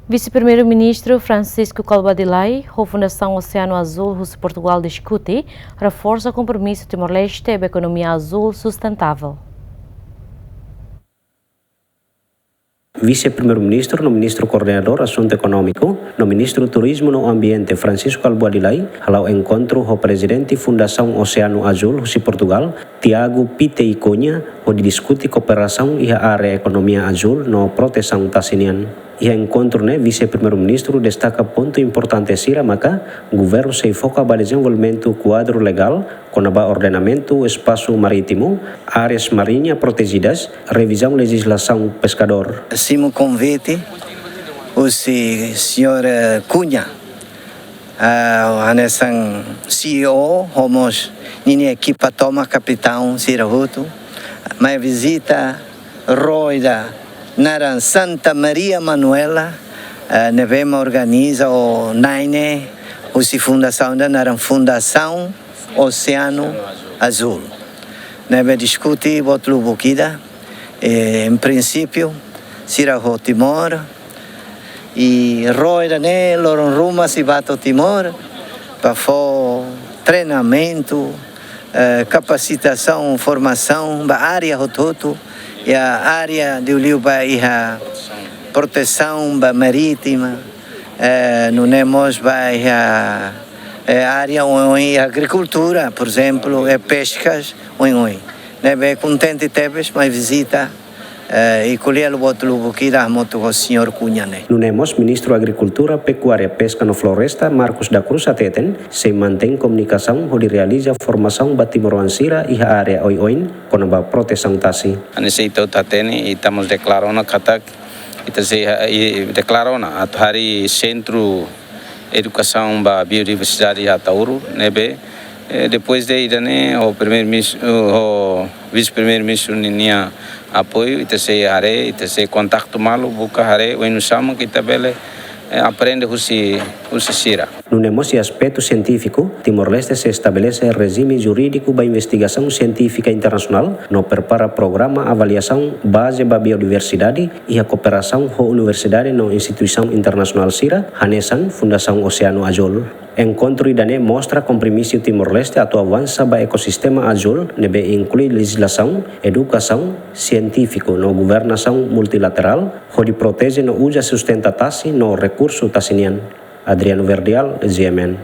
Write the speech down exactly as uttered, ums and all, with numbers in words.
Vise-Primeiru-Ministru Francisco Kalbuadi Lay ho Fundasaun Oseanu Azul husi Portugal diskute reforsa kompromisu Timor-Leste ba ekonomia azul sustentável. Vise-Primeiru-Ministru no Ministru Koordenadór Asuntu Ekonómiku no Ministru Turizmu no Ambiente Francisco Kalbuadi Lay hala'o enkontru ho Prezidente Fundasaun Oseanu Azul husi Portugal, Tiago Pitei Cunha, hodi diskute kooperasaun iha área ekonomia azul no protesaun tasi nian. Iha enkontru ne'e, Vise-Primeiru-Ministru destaka pontu importante sira maka governu sei foka ba dezenvolvimentu kuadru legál kona-ba ordenamentu espasu marítimu, áreas maríña protejidas, revizaun lejizlasaun peskadór. Simu konvite husi señór, eh, Cunha, ah, hanesan C E O, ho mós ninia ekipa tomak, kapitaun sira hotu, mai vizita rai ida naran Santa Maria Manuela, eh, ne'ebé mak organiza ou naran husi fundasaun ida naran Fundasaun Oseanu Azul. Ne'ebé diskute buat lubuk ida, eh, em princípio, sira ho Timor, i rai ida-ne'e loron ruma sei bá to'o Timor, para fó treinamentu, eh, kapasitasaun, formasaun ba área hotu-hotu, iha área liuliu ba iha protesaun ba marítima, eh, nune'e mós ba iha, eh, área oioin, agrikultura, por ezemplu, eh, peskas, oioin. Ne'ebé kontente tebes mai vizita, eh, i ko'alia buat lubuk ida hamutuk ho señór Cunha ne'e. Nune'e mós Ministru Agrikultura, Pekuária, Peska no Floresta, Marcos da Cruz hateten, sei mantein komunikasaun hodi realiza formasaun ba timoroan sira iha área oioin kona-ba protesaun tasi. Hanesan ita hotu hatene, ita mós deklara ona katak, ita sei, i deklara ona atu harii sentru edukasaun ba biodiversidade iha Ataúro, ne'ebé, eh, depois de ida-ne'e, ho Primeiru-Ministru, ho Vise-Primeiru-Ministru ninia apoiu, ita sei haree, ita sei kontaktu malu, buka haree oinsá mak ita bele, eh, aprende husi, husi sira. Nune'e mós iha aspetu sientífiku, Timor-Leste sei estabelese rejime jurídiku ba investigasaun sientífika internasionál no prepara programa avaliasaun baze ba biodiversidade iha kooperasaun ho universidade no instituisaun internasionál sira, hanesan Fundasaun Oseanu Azul. Enkontru ida-ne'e mostra kompromisu Timor-Leste atu avansa ba ekosistema azul, ne'ebé inklui lejizlasaun, edukasaun, sientífiku no governasaun multilaterál, hodi proteje no uza sustenta tasi no rekursu tasi nian. Adriano Verdial, G M N.